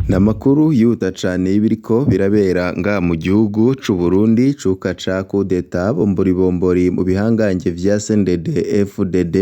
Ni amakuru yihuta cane y'ibiriko birabera ngaha mu gihugu c'Uburundi, icuka ca kudeta bombori mu bihangange vya CNDD FDD,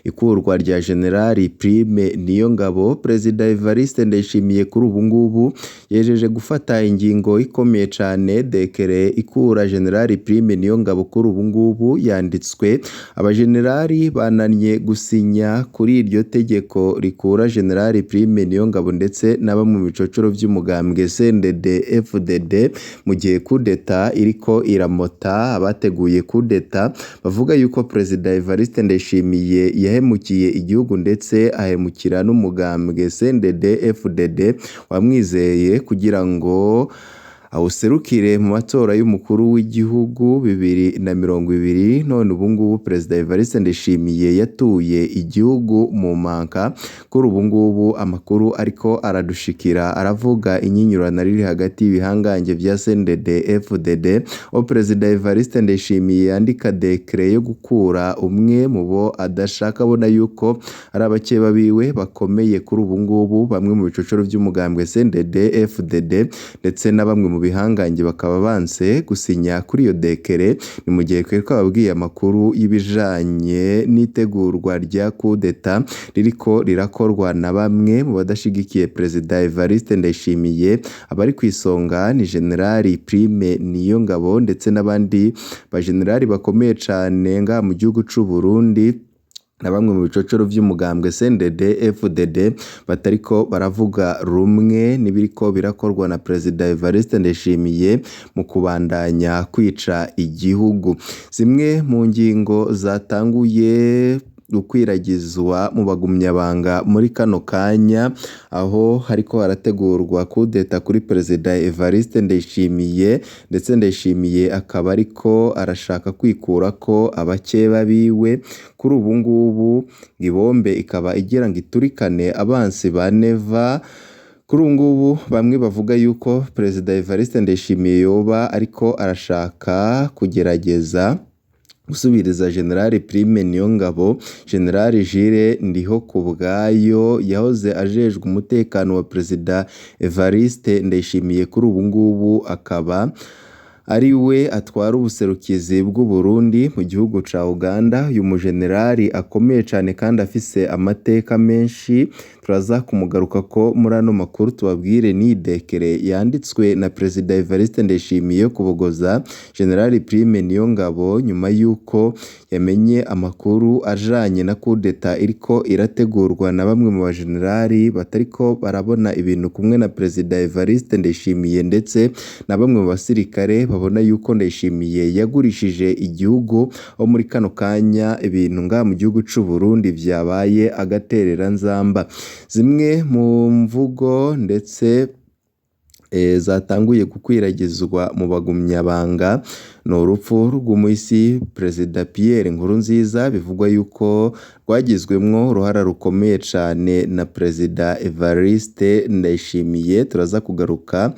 ikurwa rya Generali Prime Niyongabo. Perezida Evariste Ndayishimiye kuri ubu ngubu yejeje gufata ingingo ikomeye cane, décret ikura Generali Prime Niyongabo kuri ubu ngubu yanditswe. Abajenerali bananiye gusinya kuri iryo tegeko rikura Generali Prime Niyongabo ndetse na bamwe mu bicocoro vy'umugambwe CNDD FDD, mu gihe kudeta iriko iramota. Abateguye kudeta bavuga yuko Perezida Evariste Ndayishimiye yahemukiye igihugu, ndetse ahemukira n'umugambwe CNDD FDD wamwizeye kugira ngo awuserukire mu matora y'umukuru w'igihugu 2020. None ubu ngubu Perezida Evariste Ndayishimiye yatuye igihugu mu manka. Kuri ubu ngubu amakuru ariko aradushikira aravuga inyinyurana riri hagati y'ibihangange vya CNDD FDD, aho Perezida Evariste Ndayishimiye yandika décret yo gukura umwe mu bo adashaka, abona yuko ari abakeba biwe bakomeye kuri ubu ngubu, bamwe mu bicocoro vy'umugambwe CNDD FDD ndetse na bamwe mu bihangange bakaba banse gusinya kuri iyo décret. Ni mu gihe twari twababwiye amakuru y'ibijanye n'itegurwa rya kudeta ririko rirakorwa na bamwe mu badashigikiye Perezida Evariste Ndayishimiye. Abari kw'isonga ni Generali Prime Niyongabo ndetse n'abandi bajenerali bakomeye cane ngaha mu gihugu c'Uburundi, na bamwe mu bicocoro vy'umugambwe CNDD FDD batariko baravuga rumwe n'ibiriko birakorwa na Perezida Evariste Ndayishimiye mu kubandanya kwica igihugu. Zimwe mu ngingo zatanguye gukwiragizwa mu bagumyabanga muri kano kanya, aho hariko harategurwa kudeta kuri Perezida Evariste Ndayishimiye, ndetse Ndayishimiye akaba ariko arashaka kwikurako abakeba biwe. Kuri ubu ngubu ibombe ikaba igira ngo iturikane abansi ba Neva. Kuri ubu ngubu bamwe bavuga yuko Perezida Evariste Ndayishimiye yoba ariko arashaka kugerageza gusubiriza Generali Prime Niyongabo Generali Jules Ndihokubwayo yahoze ajejwe umutekano wa Perezida Evariste Ndayishimiye, kuri ubu ngubu akaba ari we atwara ubuserukizi bw'u Burundi mu gihugu ca Uganda. Uyu mujenerali akomeye cane kandi afise amateka menshi, turaza kumugarukako muri ano makuru, tubabwire n'iyi décret yanditswe na Perezida Evariste Ndayishimiye kubogoza Generali Prime Niyongabo nyuma yuko yamenye amakuru ajanye na kudeta iriko irategurwa na bamwe mu bajenerali batariko barabona ibintu kumwe na Perezida Evariste Ndayishimiye, ndetse na bamwe mu basirikare babona yuko Ndayishimiye yagurishije igihugu, aho muri kano kanya ibintu ngaha mu gihugu c'u Burundi vyabaye agatereranzamba. Zimwe mu mvugo ndetse zatanguye gukwiragizwa mu bagumyabanga ni urupfu rw'umuhisi Perezida Pierre Nkurunziza, bivugwa yuko rwagizwemwo uruhara rukomeye cane na Perezida Evariste Ndayishimiye. Turaza kugaruka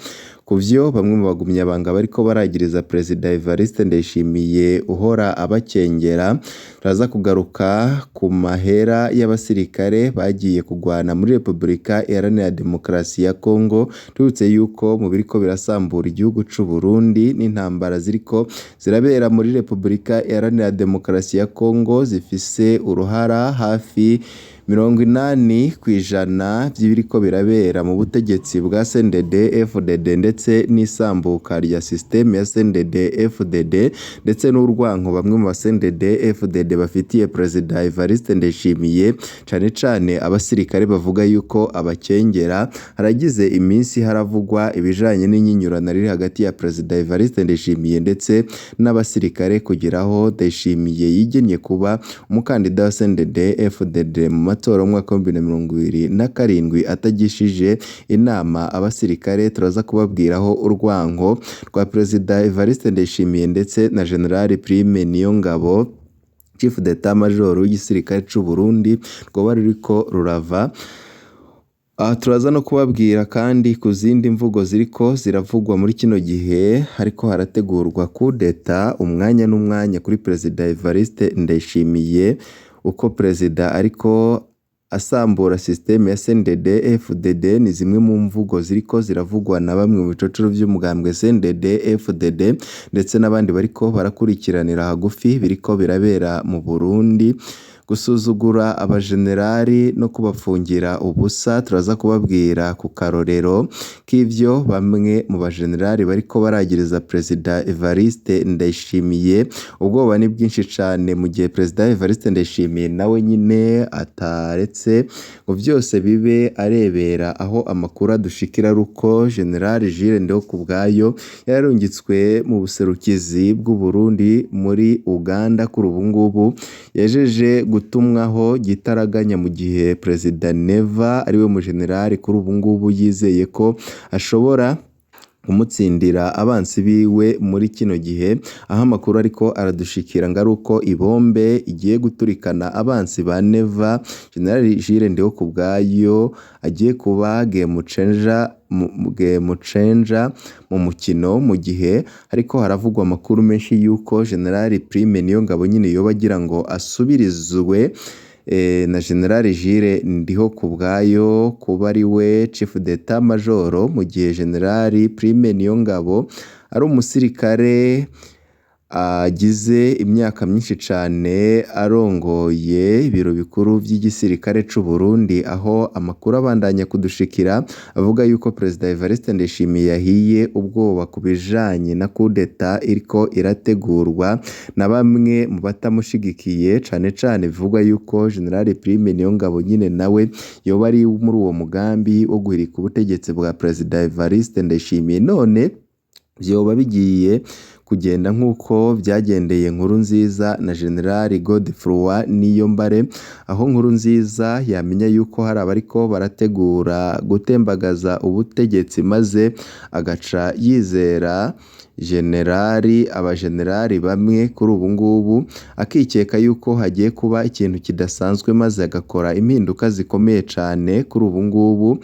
ku vyo bamwe mu bagumyabanga bariko baragiriza Perezida Evariste Ndayishimiye uhora abakengera. Turaza kugaruka ku mahera y'abasirikare bagiye kugwana muri Repubulika Iharanira Demokarasi ya Kongo. Tubibutse yuko mu biriko birasambura igihugu c'u Burundi n'intambara ziriko zirabera muri Repubulika Iharanira Demokarasi ya Kongo zifise uruhara hafi 80% vy'ibiriko birabera mu butegetsi bwa CNDD FDD, ndetse n'isambuka rya système ya CNDD FDD, ndetse n'urwanko bamwe mu ba CNDD FDD bafitiye Perezida Evariste Ndayishimiye, cane cane abasirikare bavuga yuko abakengera. Haragize iminsi haravugwa ibijanye n'inyinyurana riri hagati ya Perezida Evariste Ndayishimiye ndetse n'abasirikare, kugeraho Ndayishimiye yigennye kuba umukandida wa CNDD FDD mu matora y'umwaka wa 2027 atagishije inama abasirikare. Turaza kubabwiraho urwanko rwa Perezida Evariste Ndayishimiye ndetse na Generali Prime Niyongabo, Chef d'état major w'igisirikare c'u Burundi, rwoba ruriko rurava. Aha turaza no kubabwira kandi ku zindi mvugo ziriko ziravugwa muri kino gihe hariko harategurwa kudeta umwanya n'umwanya kuri Perezida Evariste Ndayishimiye, uko perezida ariko asambura systeme ya CNDD FDD ni zimwe mu mvugo ziriko ziravugwa na bamwe mu bicocero vy'umugambwe CNDD FDD ndetse n'abandi bariko barakurikiranira hagufi biriko birabera mu Burundi. Gusuzugura abajenerali no kubapfungira ubusa, turaza kubabwira ku karorero k'ivyo bamwe mu bajenerali bariko baragiriza Perezida Evariste Ndayishimiye. Ubwoba ni bwinshi cane mu gihe Perezida Evariste Ndayishimiye nawe nyine ataretse ngo vyose bibe arebera, aho amakuru adushikira ari uko General Jules Ndihokubwayo yararungitswe mu buserukizi bw'u Burundi muri Uganda, kuri ubu ngubu yajeje gutumwaho gitaraganya, mu gihe Perezida Neva ariwe mujenerali kuri ubu ngubu yizeye ko ashobora kumutsindira abansi biwe muri kino gihe, aho amakuru ariko aradushikira ngo ari uko ibombe igiye guturikana abansi ba Neva, General Jules Ndihokubwayo agiye kuba game changer mu mukino, mu gihe hariko haravugwa amakuru menshi yuko General Prime Niyongabo nyine yoba agira ngo asubirizwe na General Jules Ndihokubwayo kuba ari we Chef d'Etat Major, mu gihe General Prime Niyongabo ari umusirikare agize imyaka myinshi cane arongoye ibiro bikuru vy'igisirikare c'u Burundi, aho amakuru abandanya kudushikira avuga yuko Perezida Evariste Ndayishimiye yahiye ubwoba ku bijanye na kudeta iriko irategurwa na bamwe mu batamushigikiye, cane cane bivugwa yuko General Prime Niyongabo nyine nawe yoba ari muri uwo mugambi wo guhirika ubutegetsi bwa Perezida Evariste Ndayishimiye. None vyoba bigiye kugenda nk'uko vyagendeye Nkurunziza na General Godefroid Niyombare, aho Nkurunziza yamenya yuko hari abariko barategura gutembagaza ubutegetsi maze agaca yizera generali abajenerali bamwe kuri ubu ngubu, akikeka yuko hagiye kuba ikintu kidasanzwe maze agakora impinduka zikomeye cane. Kuri ubu ngubu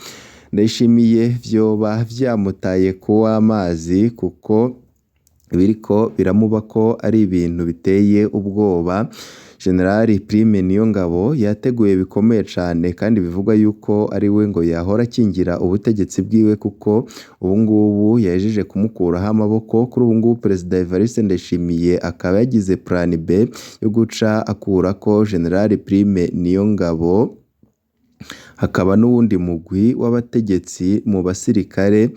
Ndayishimiye vyoba vyamutaye kuw'amazi, kuko biriko biramuba ko ari ibintu biteye ubwoba. General Prime Niyongabo yateguye bikomeye cane, kandi bivugwa yuko ari we ngo yahora akingira ubutegetsi bwiwe, kuko ubu ngubu yahejeje kumukuraho amaboko. Kuri ubu ngubu Perezida Evariste Ndayishimiye akaba yagize plan B yo guca akurako General Prime Niyongabo, hakaba n'uwundi mugwi w'abategetsi mu basirikare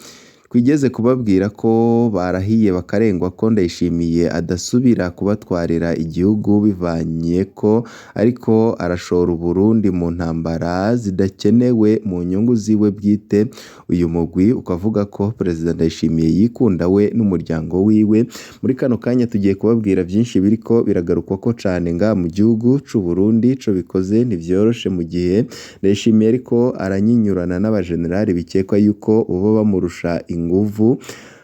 twigeze kubabwira ko barahiye bakarengwa ko Ndayishimiye adasubira kubatwarira igihugu, bivanye ko ariko arashora Uburundi mu ntambara zidakenewe mu nyungu ziwe bwite. Uyu mugwi ukavuga ko Perezida Ndayishimiye yikunda we n'umuryango wiwe. Muri kano kanya tugiye kubabwira byinshi biriko biragarukwa ko cane nga mu gihugu c'u Burundi, co bikoze ntivyoroshe mu gihe Ndayishimiye ariko aranyinyurana n'abajenerali bikekwa yuko boba bamurusha inguvu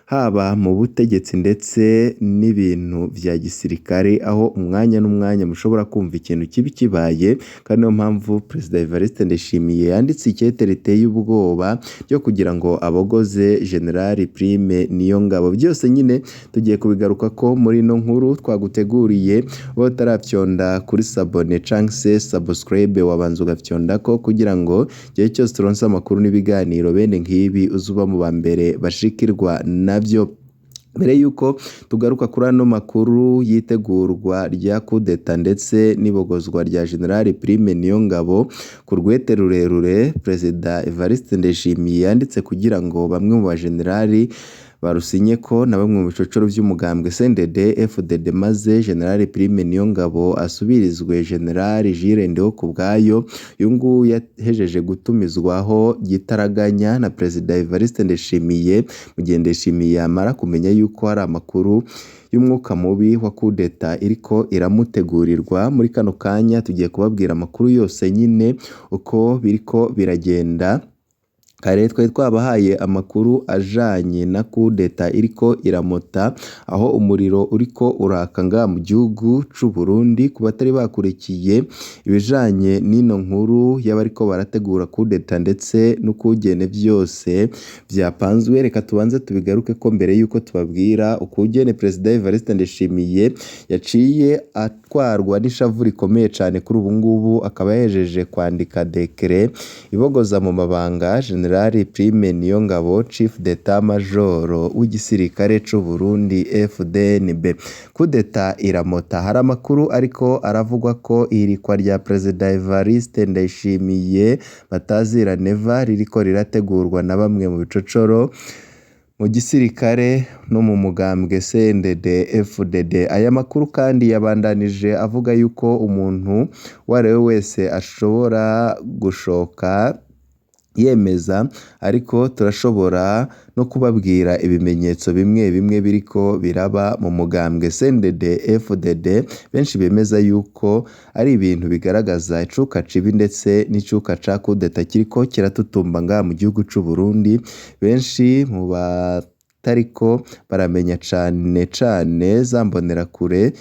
haba mu butegetsi ndetse n'ibintu vya gisirikare, aho umwanya n'umwanya mushobora kumva ikintu kibi kibaye. Kandi niyo mpamvu Perezida Evariste Ndayishimiye yanditse ikete riteye ubwoba ryo kugira ngo abogoze General Prime Niyongabo. Byose nyine tugiye kubigaruka ko muri ino nkuru twaguteguriye. Wowe utarafyonda kuri sabone canke se subscribe, wabanza ugafyondako kugira ngo igihe cyose turonse amakuru n'ibiganiro bene nk'ibi uzuba mu ba mbere bashikirwa navyo. Mbere yuko tugaruka kuri ano makuru yitegurwa rya kudeta ndetse n'ibogozwa rya General Prime Niyongabo ku rwete rurerure Perezida Evariste Ndayishimiye yanditse kugira ngo bamwe mu bajenerali barusinye ko na bamwe mu bicocoro vy'umugambwe CNDD FDD, maze General Prime Niyongabo asubirizwe General Jules Ndihokubwayo. Uyu nguyu yahejeje gutumizwaho gitaraganya na Perezida Evariste Ndayishimiye, mu gihe Ndayishimiye yamara kumenya yuko hari amakuru y'umwuka mubi wa kudeta iriko iramutegurirwa. Muri kano kanya tugiye kubabwira amakuru yose nyine uko biriko biragenda. Kare twari twabahaye amakuru ajanye na kudeta iriko iramota, aho umuriro uriko uraka ngaha mu gihugu c'u Burundi. Ku batari bakurikiye ibijanye n'ino nkuru y'abariko barategura kudeta ndetse n'ukugene vyose vyapanzwe, reka tubanze tubigarukeko mbere yuko tubabwira ukugene Perezida Evariste Ndayishimiye yaciye atwarwa n'ishavu rikomeye cane. Kuri ubu ngubu akaba yahejeje kwandika dekere ibogoza mu mabanga General Prime Niyongabo, Chief d'Etat Major w'igisirikare c'u Burundi FDNB. Kudeta iramota, hari amakuru ariko aravugwa ko ihirikwa rya Perezida Evariste Ndayishimiye batazira Neva ririko rirategurwa na bamwe mu bicocoro mu gisirikare no mu mugambwe CNDD FDD. Aya makuru kandi yabandanije avuga yuko umuntu uwo ari we wese ashobora gushoka yemeza, ariko turashobora no kubabwira ibimenyetso bimwe bimwe biriko biraba mu mugambwe CNDD FDD, benshi bemeza yuko ari ibintu bigaragaza icuka cibi ndetse n'icuka ca kudeta kiriko kiratutumba ngaha mu gihugu c'u Burundi. Benshi mu batariko baramenya cane cane za mbonerakure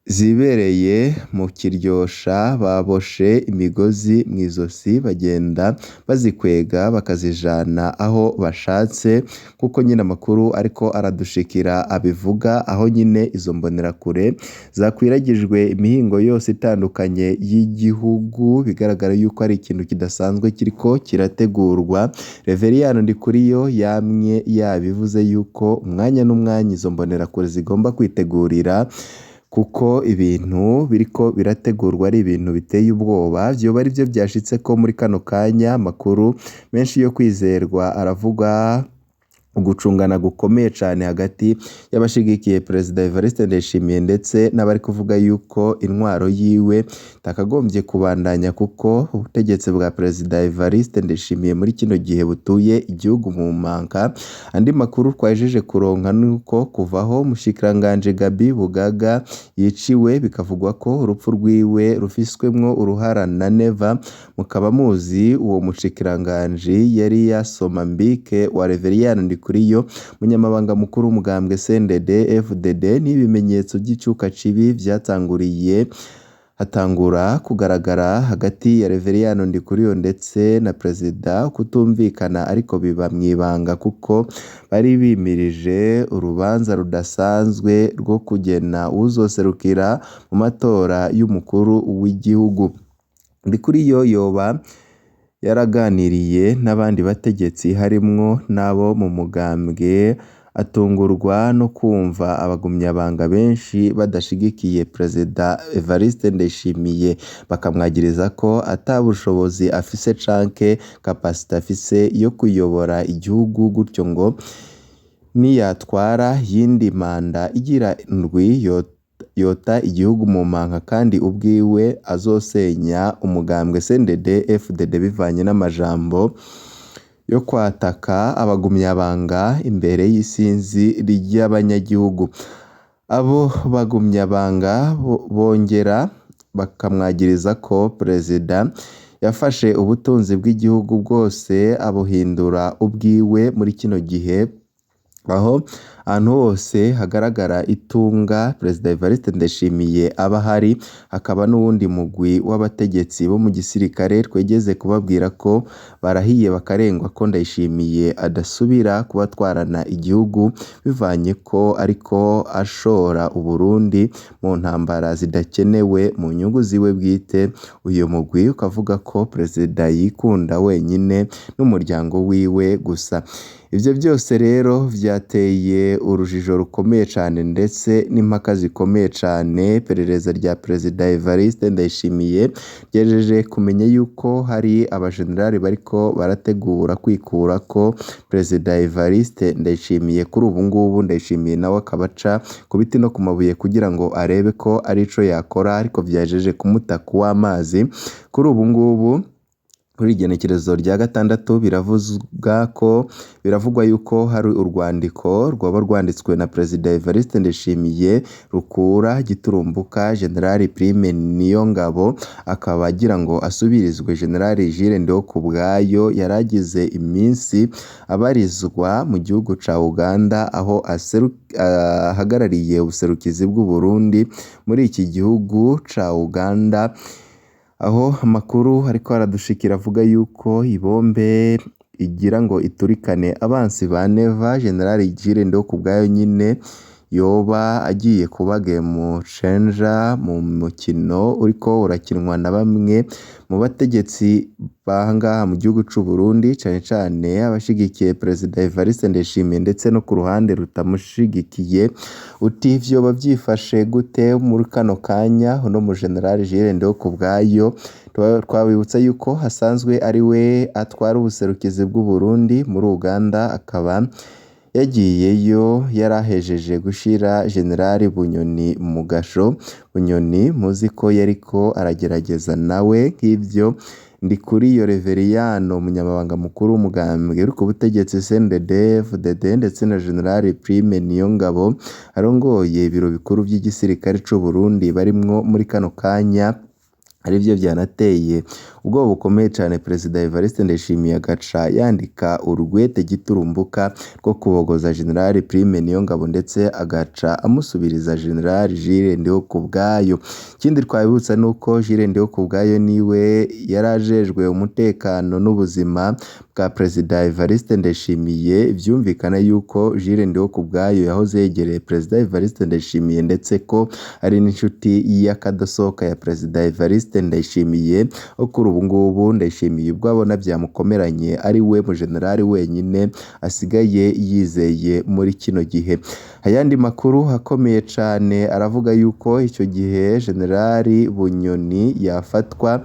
zibereye mu Kiryosha baboshe imigozi mw'izosi bagenda bazikwega bakazijana aho bashatse, kuko nyine amakuru ariko aradushikira abivuga, aho nyine izo mbonerakure zakwiragijwe imihingo yose itandukanye y'igihugu, bigaragara yuko ari ikintu kidasanzwe kiriko kirategurwa. Reveriyani Ndikuriyo yamye yabivuze yuko umwanya n'umwanya izo mbonerakure zigomba kwitegurira, kuko ibintu biriko birategurwa ari ibintu biteye ubwoba. Vyoba arivyo vyashitse ko muri kano kanya amakuru menshi yo kwizerwa aravuga ugucungana gukomeye cane hagati y'abashigikiye Perezida Evariste Ndayishimiye ndetse n'abari kuvuga yuko intwaro yiwe itakagombye kubandanya, kuko ubutegetsi bwa Perezida Evariste Ndayishimiye muri kino gihe butuye igihugu mu manka. Andi makuru twahejeje kuronka nuko kuvaho umushikiranganji Gabi Bugaga yiciwe, bikavugwa ko urupfu rwiwe rufiswemwo uruhara na Neva. Mukaba muzi uwo mushikiranganji yari yasomambike wa Reveriyani Ndikuriyo, umunyamabanga mukuru w'umugambwe CNDD FDD. N'ibimenyetso by'icuka cibi vyatanguriye hatangura kugaragara hagati ya Reveriyani Ndikuriyo ndetse na Perezida, kutumvikana ariko biba mw'ibanga, kuko bari bimirije urubanza rudasanzwe rwo kugena uwuzoserukira mu matora y'umukuru w'igihugu. Ndikuriyo yoba yaraganiriye n'abandi bategetsi harimwo n'abo mu mugambwe, atungurwa no kumva abagumyabanga benshi badashigikiye Perezida Evariste Ndayishimiye, bakamwagiriza ko ata bushobozi afise canke kapasite afise yo kuyobora igihugu, gutyo ngo niyatwara yindi manda igira ndwi yota igihugu mu manka, kandi ubwiwe azosenya umugambwe CNDD FDD bivanye n'amajambo yo kwataka abagumyabanga imbere y'isinzi ry'abanyagihugu. Abo bagumyabanga bongera bakamwagiriza ko Perezida yafashe ubutunzi bw'igihugu bwose abuhindura ubwiwe muri kino gihe, aho ahantu hose hagaragara itunga Perezida Evariste Ndayishimiye aba ahari. Hakaba n'uwundi mugwi w'abategetsi bo mu gisirikare twegeze kubabwira ko barahiye bakarengwa ko Ndayishimiye adasubira kubatwarana igihugu, bivanye ko ariko ashora Uburundi mu ntambara zidakenewe mu nyungu ziwe bwite. Uyu mugwi ukavuga ko Perezida yikunda wenyine n'umuryango wiwe gusa. Ivyo byose rero vyateye urujijo rukomeye cane ndetse n'impaka zikomeye cane. Iperereza rya Perezida Evariste Ndayishimiye ryejeje kumenya yuko hari abajenerali bariko barategura kwikurako Perezida Evariste Ndayishimiye. Kuri ubu ngubu Ndayishimiye nawe akaba aca ku biti no ku mabuye kugira ngo arebe ko arico yakora, ariko vyajeje kumuta kuw'amazi. Kuri ubu ngubu Kuri igenekerezo rya gatandatu biravugwa yuko hari urwandiko rwaba rwanditswe na Perezida Evariste Ndayishimiye rukura giturumbuka General Prime Niyongabo, akaba agira ngo asubirizwe General Jules Ndihokubwayo yaragize iminsi abarizwa mu gihugu ca Uganda, aho ahagarariye ubuserukizi bw'u Burundi muri iki gihugu ca Uganda, aho amakuru ariko aradushikira avuga yuko ibombe igira ngo iturikane abansi ba Neva, General Jules Ndihokubwayo nyine yoba agiye kuba game changer mu mukino uriko urakinwa na bamwe mu bategetsi bahangaha mu gihugu c'u Burundi, cane cane abashigikiye Perezida Evariste Ndayishimiye ndetse no ku ruhande rutamushigikiye. Uti vyoba vyifashe gute muri kano kanya? Uno mu General Jules Ndihokubwayo twabibutsa yuko asanzwe ari we atwara ubuserukizi bw'u Burundi muri Uganda, akaba yagiyeyo yarahejeje gushira General Bunyoni mu gasho. Bunyoni muzi ko yariko aragerageza nawe nk'ivyo Ndikuriyo Reveriyano, umunyamabanga mukuru w'umugambwe uri ku butegetsi CNDD-FDD, ndetse na General Prime Niyongabo arongoye ibiro bikuru vy'igisirikare c'u Burundi barimwo muri kano kanya, arivyo vyanateye ubwoba bukomeye cane Perezida Evariste Ndayishimiye, agaca yandika urwete giturumbuka rwo kubogoza General Prime Niyongabo, ndetse agaca amusubiriza General Jules Ndihokubwayo. Ikindi twabibutsa nuko Jules Ndihokubwayo niwe yarajejwe umutekano n'ubuzima bwa Perezida Evariste Ndayishimiye. Vyumvikana yuko Jules Ndihokubwayo yahoze yegereye Perezida Evariste Ndayishimiye, ndetse ko ari n'inshuti y'akadosohoka ya Perezida Evariste Ndayishimiye, aho kuri ubu ngubu Ndayishimiye ubwo abona vyamukomeranye ari we mu generali wenyine asigaye yizeye muri kino gihe. Ayandi makuru akomeye cane aravuga yuko ico gihe Generali Bunyoni yafatwa,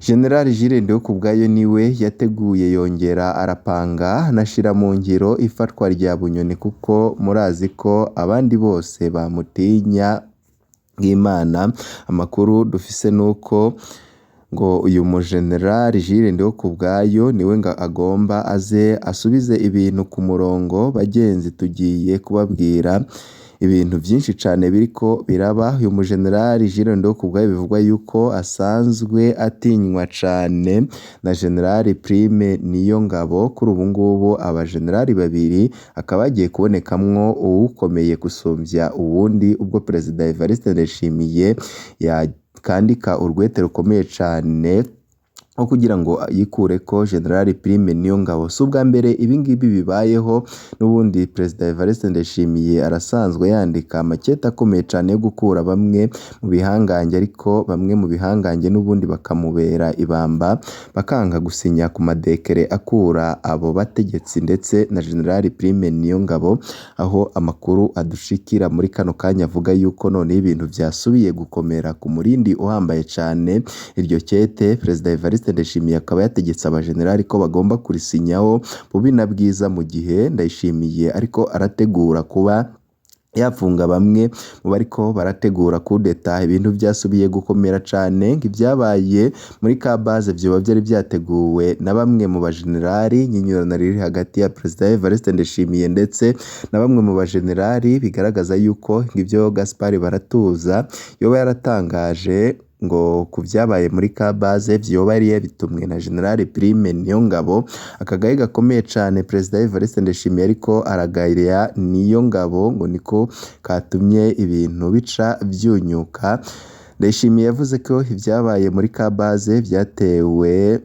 General Jules Ndihokubwayo niwe yateguye yongera arapanga anashira mu ngiro ifatwa rya Bunyoni, kuko murazi ko abandi bose bamutinya nk'Imana. Amakuru dufise nuko ngo uyu mu General Jules Ndihokubwayo niwe ngo agomba aze asubize ibintu ku murongo. Bagenzi, tugiye kubabwira ibintu vyinshi cane biriko biraba. Uyu mu General Jules Ndihokubwayo bivugwa yuko asanzwe atinywa cane na General Prime Niyongabo. Kuri ubu ngubu aba generali babiri akaba hagiye kubonekamwo uwukomeye gusumvya uwundi, ubwo Perezida Evariste Ndayishimiye yakandika urwete rukomeye cane nko kugira ngo yikureko General Prime Niyongabo. Si ubwa mbere ibingibi bibayeho, n'ubundi Perezida Evariste Ndayishimiye arasanzwe yandika amakete akomeye cane yo gukura bamwe mu bihangange, ariko bamwe mu bihangange n'ubundi bakamubera ibamba, bakanga gusinya ku madekere akura abo bategetsi ndetse na General Prime Niyongabo, aho amakuru adushikira muri kano kanya avuga yuko noneho ibintu vyasubiye gukomera ku murindi uhambaye cane. Iryo kete Perezida Evariste Ndayishimiye akaba yategetse abajenerali ko bagomba kurisinyaho bubi na bwiza, mu gihe Ndayishimiye ariko arategura kuba yafunga bamwe mu bariko barategura kudeta. Ibintu vyasubiye gukomera cane nk'ivyabaye muri Kabaze vyoba vyari vyateguwe na bamwe mu bajenerali. Inyinyurana riri hagati ya Perezida Evariste Ndayishimiye ndetse na bamwe mu bajenerali bigaragaza yuko ivyo Gaspard Baratuza yoba yaratangaje ngo ku vyabaye muri Kabaze vyoba yari yabitumwe na General Prime Niyongabo. Akagaye gakomeye cane Perezida Evariste Ndayishimiye ariko aragaya Niyongabo, ngo niko katumye ibintu bica vyunyuka. Ndayishimiye yavuze ko ivyabaye muri Kabaze vyatewe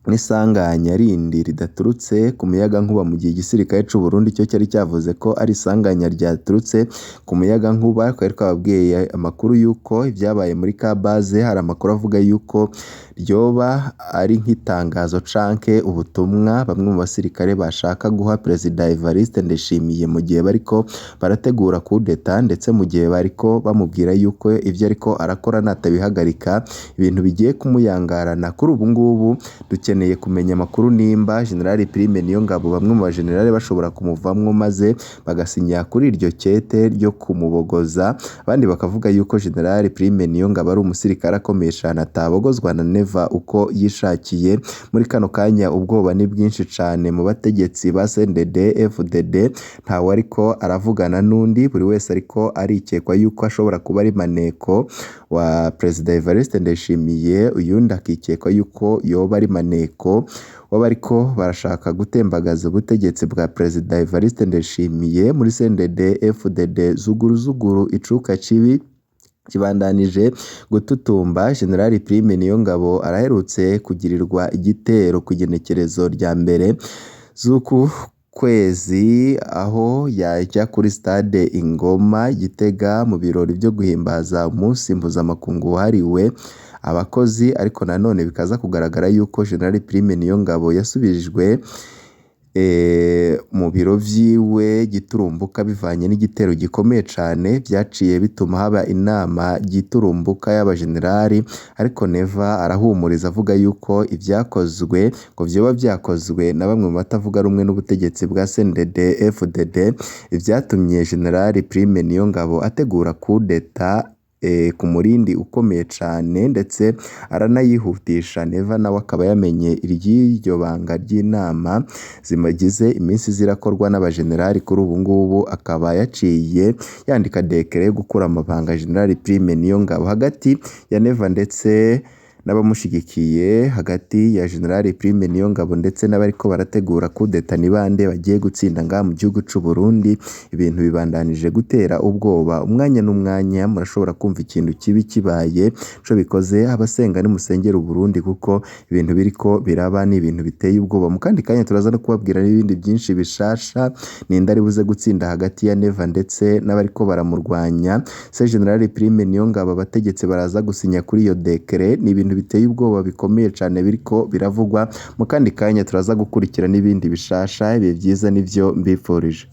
n'isanganya rindi ridaturutse ku muyagankuba, mu gihe igisirikare c'u Burundi cyo cyari cyavuze ko ari isanganya ryaturutse ku muyagankuba. Twari twababwiye amakuru yuko ibyabaye muri Kabaze, hari amakuru avuga yuko ryoba ari nk'itangazo canke ubutumwa bamwe mu basirikare bashaka guha Perezida Evariste Ndayishimiye mu gihe bariko barategura kudeta, ndetse mu gihe bariko bamubwira yuko ivyo ariko arakora natabihagarika ibintu bigiye kumuyangarana. Kuri ubu ngubu dukeneye Dukeneye kumenya amakuru nimba General Prime Niyongabo bamwe mu bajenerali bashobora kumuvamwo maze bagasinya kuri iryo kete ryo kumubogoza, abandi bakavuga yuko General Prime Niyongabo ari umusirikare akomeye cane atabogozwa na Neva uko yishakiye. Muri kano kanya ubwoba ni bwinshi cane mu bategetsi ba CNDD FDD, ntawe ariko aravugana n'undi, buri wese ariko arikekwa yuko ashobora kuba ari maneko wa Perezida Evariste Ndayishimiye, uyundi akikekwa yuko yoba ari maneko w'abariko barashaka gutembagaza ubutegetsi bwa Perezida Evariste Ndayishimiye muri CNDD FDD. Zuguru zuguru icuka kibi kibandanije gututumba. General Prime Niyongabo araherutse kugirirwa igitero ku igenekerezo rya mbere z'uku kwezi, aho yajya kuri stade Ingoma Gitega mu birori byo guhimbaza umunsi mpuzamakungu wahariwe abakozi, ariko nanone bikaza kugaragara yuko General Prime Niyongabo yasubijwe mu biro vyiwe giturumbuka bivanye n'igitero gikomeye cane vyaciye bituma haba inama giturumbuka y'abajenerali, ariko Neva arahumuriza avuga yuko ivyakozwe ngo vyoba vyakozwe na bamwe mu batavuga rumwe n'ubutegetsi bwa CNDD FDD, ivyatumye General Prime Niyongabo ategura coup d'etat ku murindi ukomeye cane, ndetse aranayihutisha. Neva nawe akaba yamenye iry'iryo banga ry'inama zimagize iminsi zirakorwa n'abajenerali, kuri ubu ngubu akaba yaciye yandika dekere yo gukura amabanga General Prime Niyongabo. Hagati ya Neva ndetse n'abamushigikiye, hagati ya General Prime Niyongabo ndetse n'abariko barategura coup d'etat, ni bande bagiye gutsinda ngaha mu gihugu c'u Burundi? Ibintu bibandanije gutera ubwoba, umwanya n'umwanya murashobora kumva ikintu kibi kibaye. Ico bikoze abasenga nimusengere Uburundi, kuko ibintu biriko biraba ni ibintu biteye ubwoba. Mu kandi kanya turaza no kubabwira n'ibindi byinshi bishasha. Ninde ari buze gutsinda hagati ya Neva ndetse n'abariko baramurwanya? Se General Prime Niyongabo abategetsi baraza gusinya kuri iyo dekere? Ni ibintu biteye ubwoba bikomeye cane biriko biravugwa. Mu kandi kanya turaza gukurikira n'ibindi bishasha. Ibihe vyiza nivyo mbifurije.